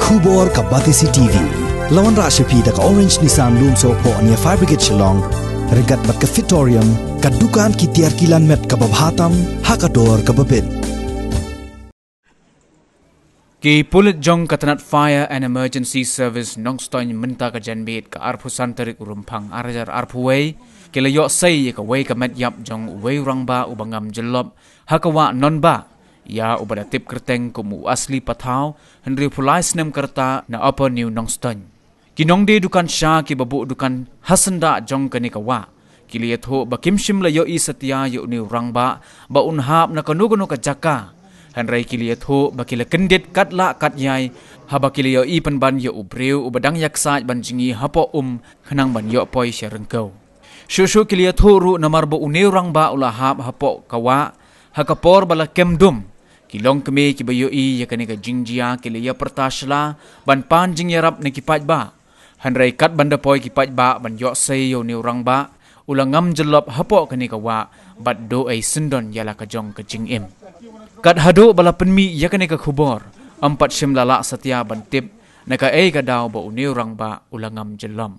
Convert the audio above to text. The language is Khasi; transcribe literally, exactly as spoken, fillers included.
Khubor ka Batesi TV. La wanrah sha phi da ka Orange Nissan Lumsohphoh near Fire Brigade Shillong. Ryngkat bad ka Fitorium, ka dukan ki tiar kilan met kaba bha tam ha ka dor kaba bit. Ki pulit jong ka tnat Fire and Emergency Service Nongstoiñ mynta ka janmiet ka arphew san tarik u Rymphang ar hajar arphew wei ki la ïoh sei ïa kawei ka met ïap jong uwei u rangbah uba ngam jyllop ha ka wah Nonbah, ïa uba la tip kyrteng kum u Asli Pathaw, hynriewphew lai snem ka rta, na Upper New Nongstoiñ. Ki nongdie dukan sha kiba buh dukan ha syndah jong kane ka wah ki la ïathuh ba kim shym la ïohi satia ïa une u rangbah ba un hap na kano kano ka jaka. Hynrei ki la ïathuh ba ki la kyndit kat lah kat ïai haba ki la ïohi pynban ïa u briew uba dang ïaksaid ban jngi hapoh um khnang ban ïoh poi sha ryngkew. Shuh shuh ki la ïathuh ruh namar ba une u rangbah u la hap hapoh ka wah ha ka por ba la kem dum. Ki longkmie kiba ïohi ïa kane ka jingjia ki la ïa pyrta shla ban pan jingïarap na ki paidbah. Hynrei kat ban da poi ki paidbah ban ïoh sei ïa une u rangbah, u la ngam jyllop hapoh kane ka wah bad duh ei syndon ïa la ka jong ka jingim. Kat haduh ba la pynmih ïa kane ka khubor, ym pat shym la lah satia ban tip na kaei ka daw ba une u rangbah u la ngam jyllop.